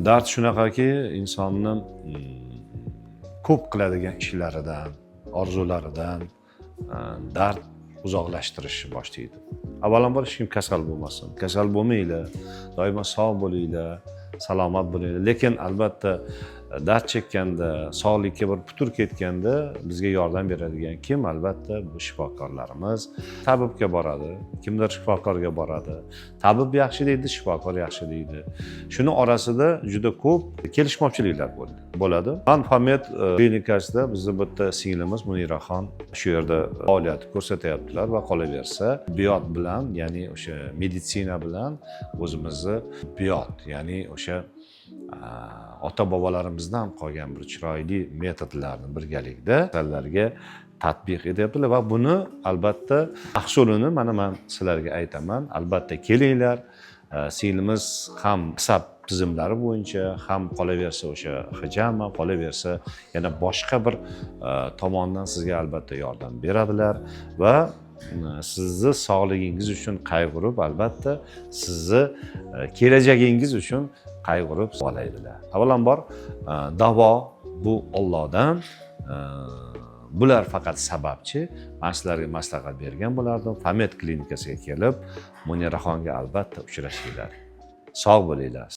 Dard shunaqaki, insonni ko'p qiladigan ishlaridan, orzularidan dard uzoqlashtirishni boshlaydi. Avvalambor, hech kim kasal bo'lmasin, kasal bo'lmanglar, doimo sog' bo'linglar, salomat bo'linglar. Lekin albatta dard chekkanda, sog'likka bir putur ketganda bizga yordam beradigan kim? Albatta, bu shifokorlarimiz. Tabibga boradi kimdir, shifokorga boradi. Tabib yaxshi deydi, shifokor yaxshi deydi. Shuni orasida juda ko'p kelishmovchiliklar bo'ladi. Man Famed klinikasida bizni bitta singlimiz Muniraxon shu yerda faoliyat ko'rsatyaptilar va qolaversa, tibbiyot bilan, ya'ni o'sha meditsina bilan o'zimizni tibbiyot, ya'ni o'sha ota bobolarimizdan qolgan bir chiroyli metodlarni birgalikda kasallarga tatbiq etyaptilar va buni albatta mahsulini mana man sizlarga aytaman. Albatta kelinglar. Singlimiz ham asab tizimlari bo'yicha, ham qolaversa o'sha hijama, qolaversa yana boshqa bir tomondan sizga albatta yordam beradilar va sizni sog'ligingiz uchun qayg'urib, albatta sizni kelajagingiz uchun qayg'urib oladilar. Avvalambor, davo bu Ollohdan, bular faqat sababchi. Man sizlarga maslahat bergan bo'lardim, Famed klinikasiga kelib, Muniraxonga albatta uchrashinglar. Sog' bo'linglar.